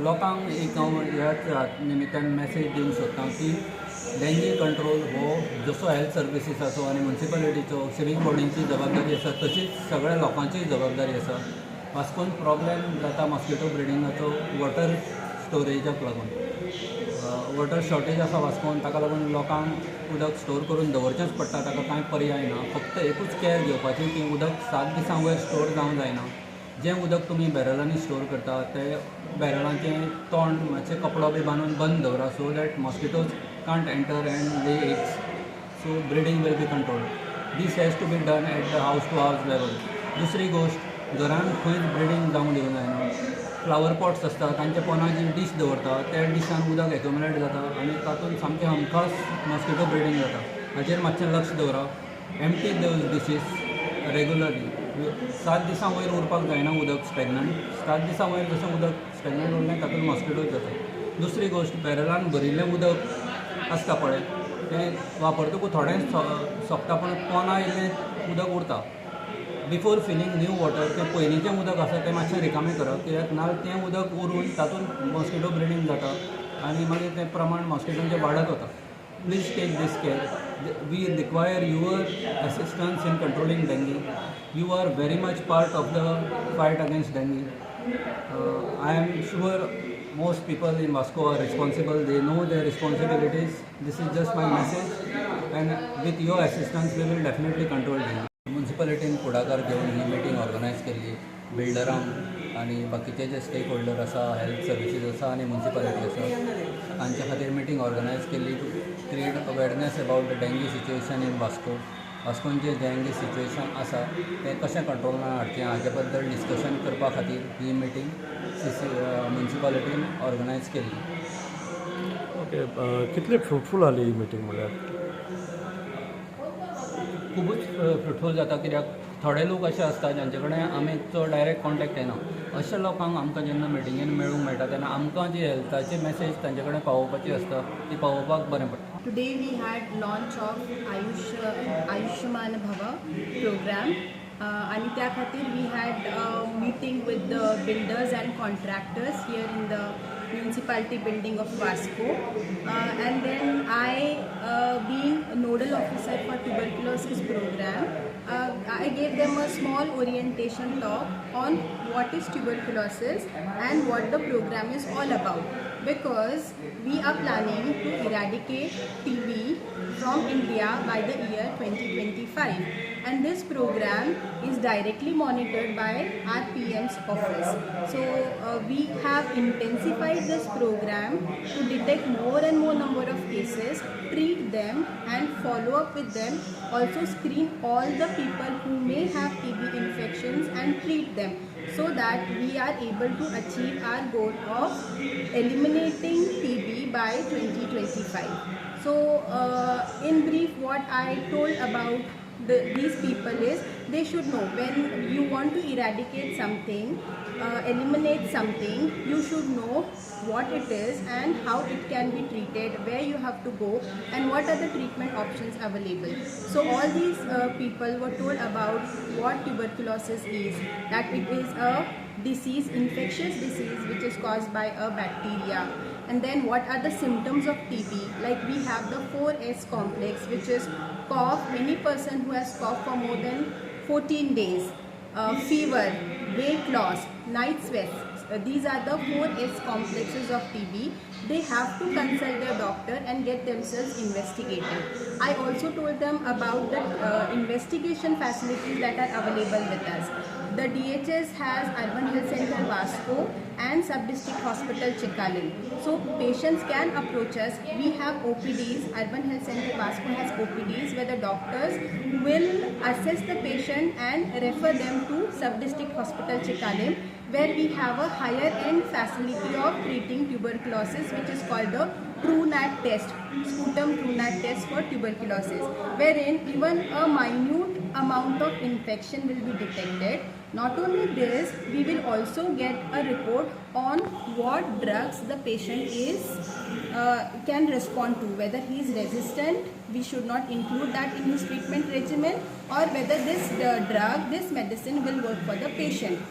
लोकांक एक हांव ह्याच निमित्तान मॅसेज दिवंक सोदता की डेंगी कंट्रोल हो जसो हेल्थ सर्विसीसाचो आनी मुन्सिपालिटीचो, सिवीक बॉडींची जबाबदारी आसा, तशीच सगळ्या लोकांचीय जबाबदारी आसा. वास्कोन प्रॉब्लेम जाता मॉस्किटो ब्रिडिंगाचो वॉटर स्टोरेजाक लागून. वॉटर शॉर्टेज आसा वास्कोन. ताका लागून लोकांक उदक स्टोर करून दवरचेंच पडटा. ताका कांय पर्याय ना. फक्त एकूच कॅर घेवपाची की उदक 7 दिसां वयर स्टोर जावंक जायना. जें उदक तुमी बॅरलांनी स्टोर करता, ते बॅरलांचें तोंड मातशें कपडो बी बांदून बंद दवरा, so that mosquitoes can't enter and lay eggs, so breeding will be control. This has to be done at the house to house level. दुसरी गोश्ट, घरान खंयच ब्रिडींग जावंक दिवंक जायना. फ्लावर पॉट्स आसता, तांच्या पोंदा जी डीश दवरता, त्या डिशान उदक एक्युमुलेट जाता आनी तातूंत सामकें हमखास मॉस्किटो ब्रिडींग जाता. हाचेर मातशें लक्ष दवरा. Empty those dishes regularly. 7 दिसां वयर उरपाक जायना उदक स्टॅग्नंट. 7 दिसां वयर जशें उदक स्टॅग्नंट उरलें, तातूंत मॉस्किटोज जाता. दुसरी गोश्ट, बॅरलान भरिल्लें उदक आसता पळय, तें वापरतकूच थोडें सोंपता, पूण पोंदा इल्लें उदक उरता. बिफोर फिलींग न्यू वॉटर, तें पयलींचें उदक आसा तें मातशें रिकामें करप, कित्याक ना तें उदक उरून तातूंत मॉस्किटो ब्रिडींग जाता आनी मागीर तें प्रमाण मॉस्किटोंचें वाडत वता. Please take this care. We require your assistance in controlling dengue. You are very much part of the fight against dengue. I am sure most people in Vasco are responsible. They know their responsibilities. This is just my message, and with your assistance, we will definitely control dengue. मुन्सिपालिटीन फुडाकार घेवन ही meeting organise केल्ली. बिल्डरांक आनी बाकीचे जे stake holder आसा, health services आसा आनी municipality आसा, तांच्या खातीर मिटींग ऑर्गनायज केल्ली to create awareness about the dengue situation in Vasco. वास्कोन जें डेंगी सिच्युएशन आसा, तें कशें कंट्रोलान हाडचें, हाजे बद्दल डिस्कशन करपा खातीर ही मिटींग सी सी मुन्सिपालिटीन ऑर्गनायज केल्ली. ओके, कितली फ्रुटफूल जाली ही मिटींग म्हणल्यार? खुबूच फ्रुटफूल जाता, कित्याक थोडे लोक अशे आसता जांचे कडेन आमी चड डायरेक्ट कॉन्टेक्ट येना. अशा लोकांक आमकां जेन्ना मिटिंगेन मेळूंक मेळटा, तेन्ना आमकां जी हेल्थाची मॅसेज तांचे कडेन पावोवपाची आसता, ती पावोवपाक बरें पडटा. Today we had launch of Ayushman Bhava program आणि त्या खातीर we had meeting with the builders and contractors here in the municipality building of Vasco, and then I, being a nodal officer for tuberculosis program, I gave them a small orientation talk on what is tuberculosis and what the program is all about, because we are planning to eradicate TB from India by the year 2025, and this program is directly monitored by our PM's office. So we have intensified this program to detect more and more number of cases, treat them and follow up with them, also screen all the people who may have TB infections and treat them, so that we are able to achieve our goal of eliminating TB by 2025. So, in brief, what I told about these people is they should know, when you want to eradicate something, eliminate something, you should know what it is and how it can be treated, where you have to go, and what are the treatment options available. So, all these people were told about what tuberculosis is, that it is a disease, infectious disease which is caused by a bacteria, and then what are the symptoms of TB. Like, we have the 4S complex, which is cough, any person who has cough for more than 14 days, fever, weight loss, night sweats. These are the 4S complexes of TB. They have to consult their doctor and get themselves investigated. I also told them about the investigation facilities that are available with us. The DHS has Urban Health Center Vasco and Sub-District Hospital Chicalim. So patients can approach us. We have OPDs. Urban Health Center Vasco has OPDs where the doctors will assess the patient and refer them to Sub-District Hospital Chicalim, where we have a higher end facility of treating tuberculosis, which is called the TrueNat test, sputum TrueNat test for tuberculosis, wherein even a minute amount of infection will be detected. Not only this, we will also get a report on what drugs the patient is can respond to, whether he is resistant, we should not include that in his treatment regimen, or whether this drug, this medicine will work for the patient.